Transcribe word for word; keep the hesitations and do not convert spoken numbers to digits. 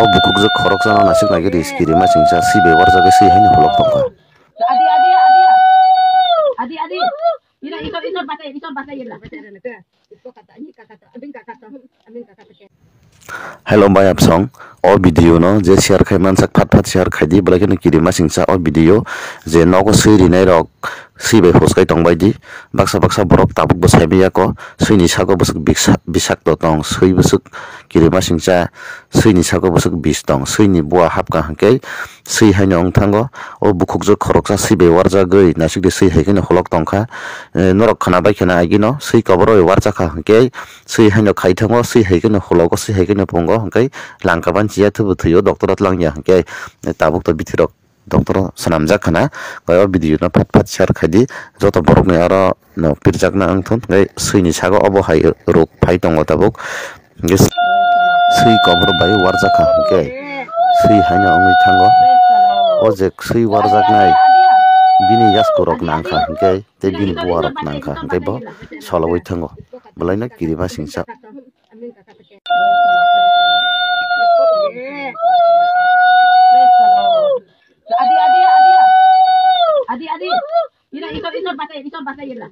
O bukhukjwk khoroksano nasik nai khe ris kirima singcha swi bai warjagwi swi haino holok tongkha. Adi, adi, adi. Adi, adi. Ira, isor, isor batai, isor batai, ira. Hello, bai apsong. O video no je share khai mansak phat phat share khai di, belai kheno kirima singcha o video je nogo swi rinai rok swi bai hoskai tong bai di. Baksa baksa borok tabuk bo sai manya ko, swi ni sago bwswk biksa-, bisakto tong, swi bwswk kirima singcha, swi ni sago bwswk bis tong, swi ni bua hapka hwnkhe swi haino wng thango. O bukhukjwk khoroksa swi bai warjagwi naisik de swi hai kheno holok tongkha. Eh, norok khwna bai khwna agino swi kobor bai warjakha hwnkhe swi haino khai thango, swi hai kheno hologo, swi hai kheno pungo hwnkhe langka ban chiya thubu thwio doctor o twlang ya hwnkhe, eh, tabuk to bithi rok doctor o swnamjak khwna. Koi o video no phat phat share khai di, joto borok ni aro no pirjakna wng thun hwnkhe swi ni sago obo hai rok phai tongo tabuk. Hwnkhe swi kobor bai warjakha hwnkhe swi haino wngwi thango. O je swi warjaknai bini yasku rok nangkha hwnkhe tei bini bua rok nangkha hwnkhe bo solowoi thango. Belaino kirima singcha. Adi, adi, adi. Adi, adi. Ira, isor, isor batai, isor batai, ira.